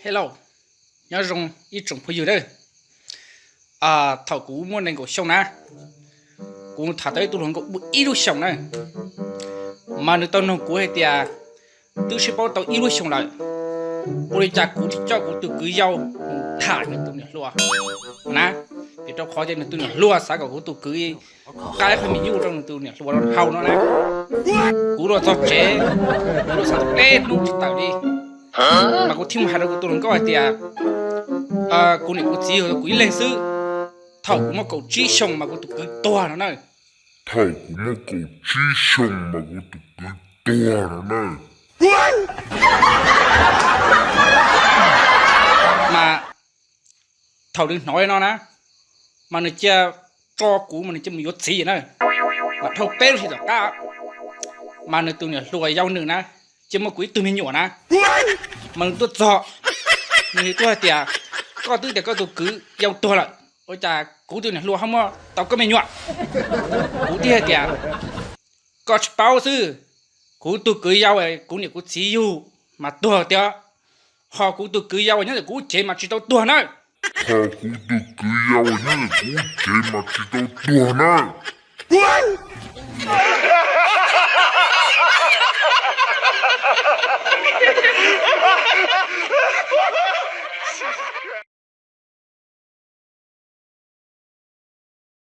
Hello, nyob zoo ib tsoom phooj ywg na. Thaum kuv muaj nees nkaum xyoo na, kuv tham tau ib tug hluas nkauj muaj ib lub xyoos na, mas nws tau noog kuv hais tias twb sib paub tau ib lub xyoos lawm, ua li cas kuv tsis coj kuv tus kwv yau mus tham nws tus niam hluas na? Vim rau qhov tias nws tus niam hluas xav kom kuv tus kwv qab qhov me nyuj rau nws tus niam hluas haus no na. Kuv los txog tsev, kuv los xav tau peb hnub tsis tawm li, mas kuv thiaj mus hais rau kuv tus hluas nkauj hais tias kuv niam kuv txiv yug kuv ib leeg xwb. Thaum kuv muaj kaum tsib xyoos mas kuv tus kwv tuag no na. Thaum kuv muaj kaum tsib xyoos mas kuv tus kwv tuag no na. Mas thaum nws hnov li no na, mas nws cia tso kuv mas nws cia mus yuav txiv na. Mas dhau peb lub hlis tom qab, mas nws tus niam hluas yau nws na, cia muaj kuv ib tug me nyuam na. Mas nws tuaj txog, nws tuaj hais tias koj twb tias koj tus kwv yau tuag lawm, ua cas kuv tus niam hluas ho muaj tau koj me nyuam? Kuv thiaj hais tias koj tsis paub xwb, kuv tus kwv yau kuv niam kuv txiv yug mas tuag tiag, ho kuv tus kwv yau nyob ntawm kuv lub cev mas tsis tau tuag na. Ho kuv tus kwv yau nyob ntawm kuv lub cev mas tsis tau tuag na.